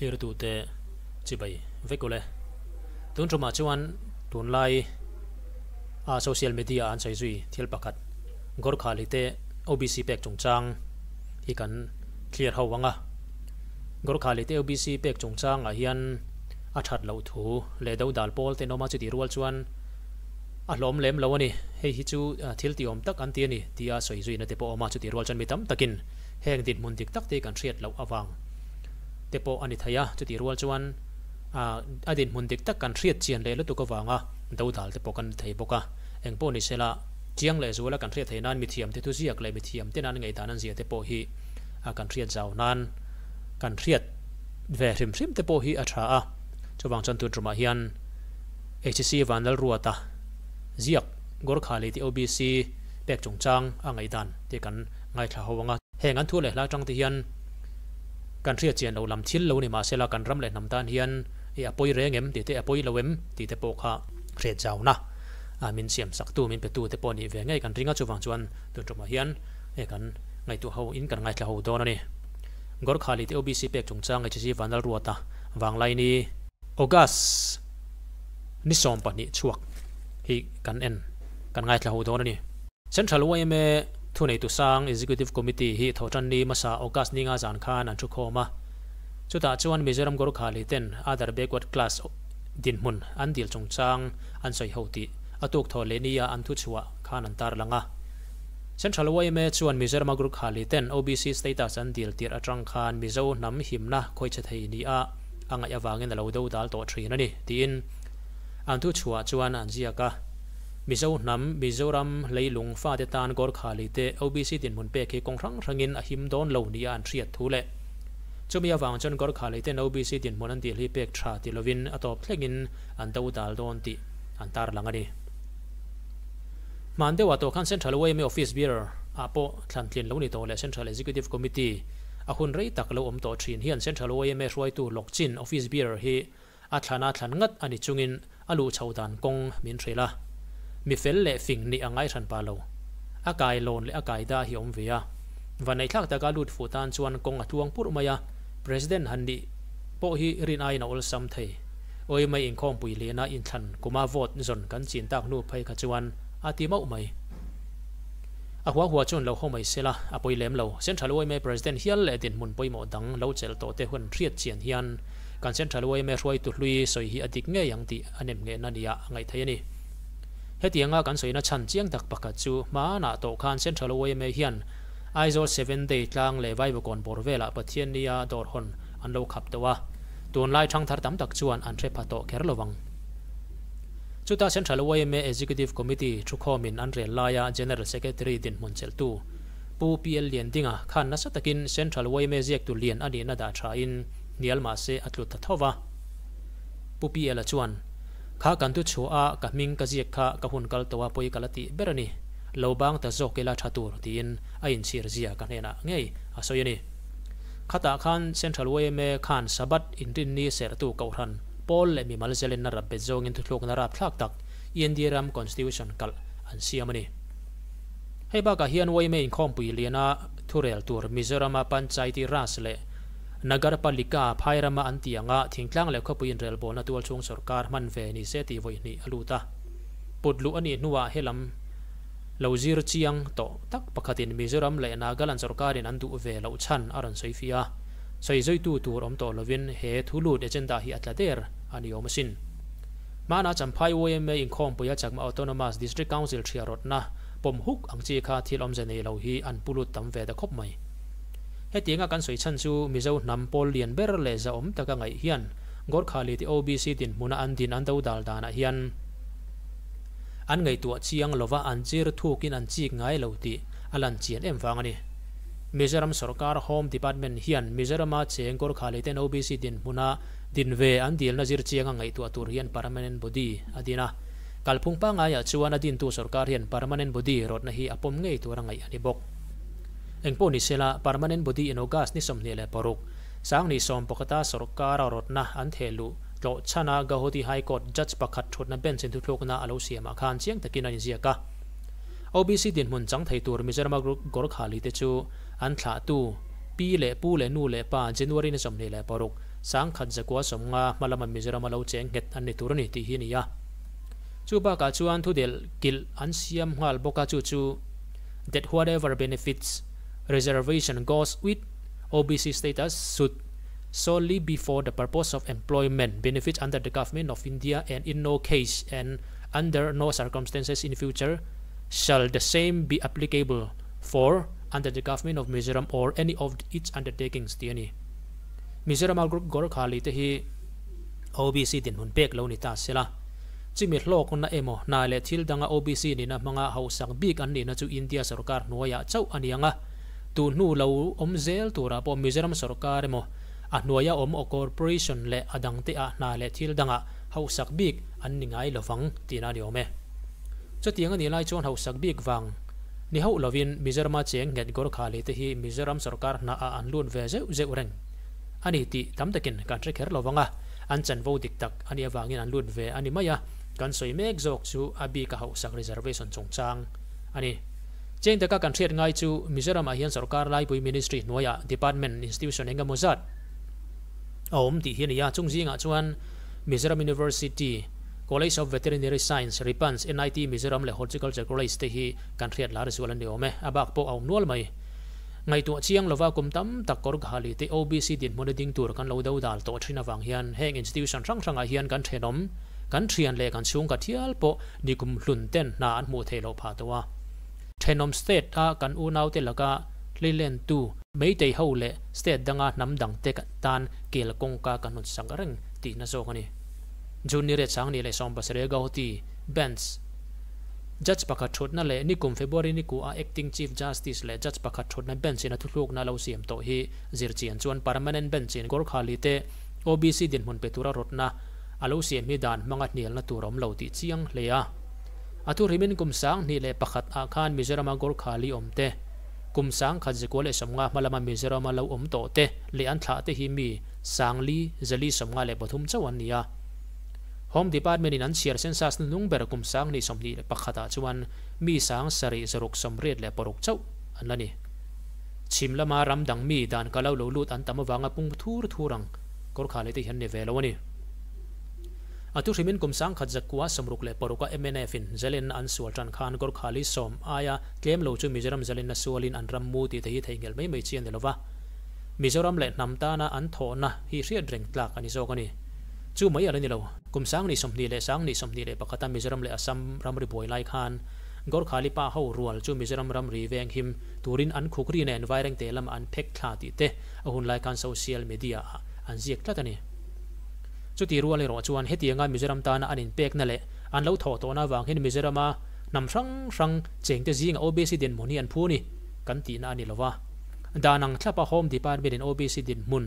Thlirtute chibai vek ule. Tun tumah chuan tunlai a social media an sawi zui thil pakhat Gorkhali te OBC pek chungchang hi kan thlir ho ang a. Gorkhali te OBC pek chungchang ah hian a that loh thu leh do dal pawl te an awm a, chutih rual chuan a hlawm lem lo a ni. Hei hi chu thil ti awm tak an ti a ni tia sawi zuina te pawh a awm a, chutih rual chuan mi tam takin heng dinhmun dik tak te kan hriat loh avang te pawh a ni thei a, chutih rual chuan a dinhmun dik tak kan hriat chian leh lutuk avanga dodal te pawh kan ni thei bawk a. Eng pawh ni sela, chiang leh zuala kan hriat theih nan mithiam te thuziak leh mithiam te nan ngaihdan an ziah te pawh hi kan hriat zau nan kan hriat ve hrim hrim te pawh hi a tha a. Chuvang chuan tun tumah hian HCC Vanlalruata ziak Gorkhali tih OBC pek chungchang a ngaihdan te kan ngaithla ho ang a. Heng an thu leh hla atang te hian kan hriat chian loh lam thil lo ni mahsela kan ram leh hnam tan hian i a pawi reng em tih te a pawi lo em tih te pawh kha hriat zauna min siam sak tu min pe tu te pawh nih ve ngei kan ring a chuvang chuan tun tumah hian hei kan ngaihtuah ho in kan ngaithla ho dawn a ni. Gorkhali te OBC pek chungchang HC Vanlalruata Vanglaini August ni 20 chhuak hi kan en kan ngaithla ho dawn a ni. Central yma Thuneitu sang Executive Committee hi Thawhtanni hmasa August ninga zan khan an thukhawm a. Chutah chuan Mizoram Gorkhali ten Other Backward Class dinhmun an dil chungchang an sawi ho tih a tuk thawh leh nia an thuchhuah khan an tarlang a. Central yma chuan Mizoram Gorkhali ten OBC status an dil tirh atang khan Mizo hnam himna khawichhe thei nia a ngaih avangin a lo dodal tawh thin a ni tiin an thuchhuah chuan an ziak a. Mizo hnam, Mizoram leilung fate tan Gorkhali te OBC dinhmun pek hi kawng hrang hrangin a him dawn lo nia an hriat thu leh chumi avang chuan Gorkhali ten OBC dinhmun an dil hi pek tha ti lovin a tawp thlengin an do dal dawn tih an tarlang a ni. Hman deuhah tawh khan Central yma Office Bearer ah pawh thlan tlin lo ni tawh leh Central Executive Committee a hun rei tak lo awm tawh thin hian Central yma hruaitu Lokchin Office Bearer hi A thlan a thlan ngat a ni chungin a luh chho dan kawng min hrilh a. Mi fel leh fing nih a ngai hran pah lo. A kai lawn leh a kai da hi a awm ve a. Vaneihthlak taka lut fuh tan chuan kawng a tluang purh mai a, President han nih pawh hi rin aiin a awlsam thei. Awi mai inkhawmpui liana inthlan kuma vote zawn kan chin tak hnu phei kha chuan a ti mauh mai. A hua hua chuan lo haw mai sela, a pawi lem lo. Central yma President hial leh dinhmun pawimawh dang lo chelh tawh te hun hriat chian hian Kan Central yma hruaitu hlui sawi hi a dik ngei ang tih a nem nghehna nia a ngaih theih a ni. Hetianga kan sawina chhan chiang tak pakhat chu hmanah tawh khan Central yma hian Aizawl Seven Day tlang leh Vaivakawn bawr velah Pathiannia dawr hawn an lo khap tawh a, tunlai thangthar tam tak chuan an hre pha tawh kher lovang. Chutah Central yma Executive Committee thukhawmin an rel laia General Secretary dinhmun chelhtu Pu PL Liandinga khan nasa takin Central yma ziaktu lian a nihna dah thain hnial mah se a tlu ta tho va. Pu PL-a chuan, Kha kan tu chhuah a, ka hming ka ziak kha ka hun kal tawh a pawi ka la tih ber a ni. Lo bang ta zawk ila tha tur, tiin a inchhir zia ka hnenah ngei a sawi a ni. Khatah khan Central yma khan Sabbath inrinni serhtu Kohhran pawl leh mimal zelenna rap bet zawngin thuthlukna rapthlak tak India ram Constitution kalh an siam a ni. Hei bakah hian yma inkhawmpui liana thurel tur Mizorama Panchayati Raj leh Nagar Palika, phai rama an tih anga thingtlang leh khawpui inrelbawlna tualchhung sawrkar hman ve ni se tih vawi hnih a lut a. Put luh a nih hnuah helam lo zir chiang tawh tak pakhatin Mizoram leh Nagaland sawrkarin an duh ve loh chhan a rawn sawi fih a. Sawi zuitu tur awm tawh lovin he thu lut agenda hi a tla der a ni awm asin. Hmana Champhai yma inkhawmpuia Chakma Autonomous District Council thiarawtna pawm huk ang chi kha thil awmze nei lo hi an pu lut tam ve ta khawp mai. Hetianga kan sawi chhan chu Mizo hnam pawl lian ber leh zahawm taka ngaih hian Gorkhali te OBC dinhmuna an din an do dal danah hian an ngaihtuah chiang lova an chir thukin an chik ngai lo tih a lan chian em vang a ni. Mizoram sawrkar Home Department hian Mizorama cheng Gorkhali ten OBC dinhmuna din ve an dilna zir chianga ngaihtuah tur hian Permanent Body a din a. Kalphung pangaiah chuan a dintu sawrkar hian Permanent Body rawtna hi a pawm ngei tur a ngaih a ni bawk. Engpawh ni sela, Permanent Body in August ni 26, 2011-a sawrkara rawtna an theh luh tlawh chhana Gauhati High Court Judge pakhat thutna bench in thuthlukna a lo siamah khan chiang takin a inziak a. OBC dinhmun chang thei tur Mizorama Gorkhali te chu an thlahtu pi leh pu leh nu leh pa January ni 26, 10,150 hma lama Mizorama lo cheng nghet an ni tur a ni tih hi a ni a. Chu bakah chuan thudelh kilh an siam nghal bawk a, chu chu that whatever benefits reservation goes with OBC status should solely be for the purpose of employment benefits under the Government of India and in no case and under no circumstances in future shall the same be applicable for under the Government of Mizoram or any of its undertakings tih a ni. Mizorama Gorkhali te hi OBC dinhmun pek lo ni ta sela. Chumi hlawkna emaw hna leh thil danga OBC nihna hmanga hausak bik an nihna chu India sorkar hnuaiah chauh a ni ang a, tu hnu lo awm zel turah pawh Mizoram sorkar emaw a hnuaia awm aw corporation leh a dangte ah hna leh thil dangah hausak bik an ni ngai lovang tihna a ni awm e. Chutiang a nih lai chuan hausak bik vang ni hauh lovin Mizorama cheng nghet Gorkhali te hi Mizoram sorkar hna ah an lut ve zeuh zeuh reng a ni tih tam takin kan hre kher lovang a, an chanvo dik tak a nih avangin an lut ve a ni mai a, kan sawi mek zawk chu a bik a hauhsak reservation chungchang a ni. Cheng taka kan hriat ngai chu Mizoramah hian sorkar laipui ministry hnuaiah department institution eng emaw zat a awm tih hi a ni a, chung zingah chuan Mizoram University, College of Veterinary Science, Ripans, NIT Mizoram leh Horticulture College te hi kan hriat lar zual a ni awm e, a bak pawh a awm nual mai. Ngaihtuah chiang lova kum tam tak Gorkhali te OBC dinhmun a ding tur kan lo do dal tawh thin avang hian heng institution hrang hrangah hian kan thenawm, kan thian leh kan chhungka thial pawh nikum hlun ten hna an hmuh theih loh phah tawh a. Thenawm state a kan unaute laka hlilentu Meitei ho leh state danga hnam dangte tan kel kawngka kan hawn sak reng tihna zawk a ni. June ni riat 2017 Gauhati Bench Judge pakhat thutna leh nikum February ni kuah Acting Chief Justice leh Judge pakhat thutna bench in a thuthlukna lo siam tawh hi zirchian chuan Permanent Bench in Gorkhali te OBC dinhmun pe tura rawtna a lo siam hi dan hmanga hnialna tur a awm lo tih chiang hle a. A thu hrimin kum 2001 ah khan Mizorama Gorkhali awm te, kum 1090 hma lama Mizorama lo awm tawh te leh an thlah te hi mi 4453 chauh an ni a. Home Department in an chhiar census hnung ber kum 2021 ah chuan mi 7686 chauh an la ni. Chhim lama ram dang mi dan ka lo lo lut an tam avanga pung thur thur ang Gorkhali te hi an ni ve lo a ni. A thu hrimin kum 1966 a mnf in zalenna an sual tan khan Gorkhali sawm aia tlem lo chu Mizoram zalenna sualin an ram mu tih te hi theihnghilh mai mai chi a ni lova. Mizoram leh hnam tana an thawhna hi hriat reng tlak a ni zawk a ni. Chu mai a la ni lo. Kum 2020 leh 2021 a Mizoram leh Assam ramri buai lai khan Gorkhali pa ho rual chu Mizoram ramri veng him turin an khukri nen Vairengte lamah an phek thla tih te a hun lai khan social media ah an ziak tlat a ni. Chuti rual erawh chuan hetianga Mizoram tana an inpekna leh an lo thawh tawhna avang hian Mizorama hnam hrang hrang chengte zinga OBC dinhmun hi an phu ni kan tihna a ni lo va. Dan ang thlapa Home Department in OBC dinhmun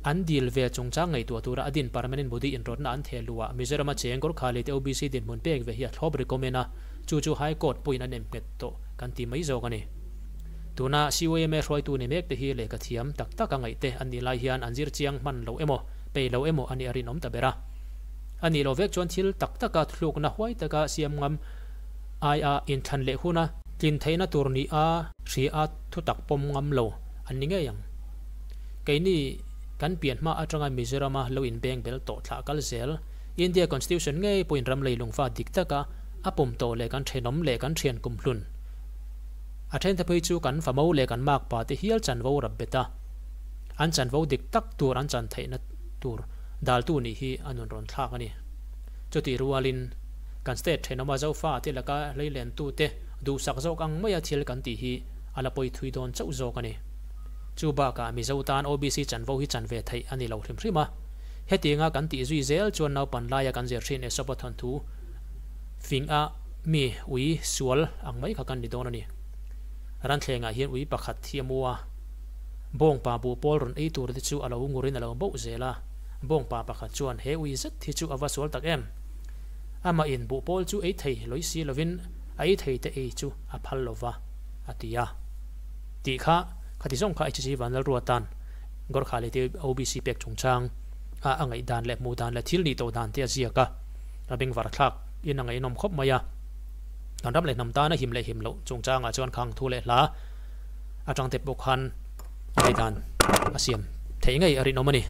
an dil ve chungchang ngaihtuah tura a din Permanent Body inrawtna an theh luh ah Mizorama cheng Gorkhali te OBC dinhmun pek ve hi a thlawp recommend a, chu chu High Court pawhin an emnghet tawh kan ti mai zawk a ni. Tuna CYMA hruaitu ni mek te hi lehkha thiam tak tak a ngaih te an nih lai hian an zir chiang hman lo emaw, pei lo emaw a nih a rinawm ta ber a. A nih loh vek chuan thil tak taka thlukna huai taka siam ngam aia inthlan leh huna tlin theihna tur nih a hria a thutak pawm ngam lo an ni ngei ang. Keini kan pian hma atanga Mizorama lo inbeng bel tawh thlah kal zel, India Constitution ngei pawhin ram leilungfa dik taka a pawm tawh leh kan thenawm leh kan thian kumhlun a thente phei chu kan famo leh kan makpa te hial chanvo rap bet a, an chanvo dik tak tur an chan theihna tur daltu nih hi a nun rawn thlak a ni. Chutih rualin kan state thenawma Zofa te laka hleilentute duhsak zawk ang maia thil kan tih hi a la pawi thui dawn chauh zawk a ni. Chu bakah Mizo tan OBC chanvo hi chan ve theih a ni lo hrim hrim a. Hetianga kan tih zui zel chuan naupan laia kan zir thin Aesop-a thawnthu fing a mi ui sual ang mai kha kan ni dawn a ni. Ranthlengah hian ui pakhat hi a mu a. Bawngpa buh pawl rawn ei tur te chu a lo ngurin a lo boh zel a. Bawngpa pakhat chuan he ui zet hi chu a va sual tak em? Amah in buh pawl chu ei thei lawih si lovin a ei thei te ei chu a phal lova a ti a. Tih kha khati zawng kha HC Vanlalruata'n Gorkhali te OBC pek chungchang a a ngaihdan leh hmuh dan leh thil nih tawh dan te a ziak a, a bengvar thlak in a ngaihnawm khawp mai a. Kan ram leh hnam tana him leh him loh chungchangah chuan khang thu leh hla atang te pawh khan ngaihdan a siam theih ngei a rinawm a ni.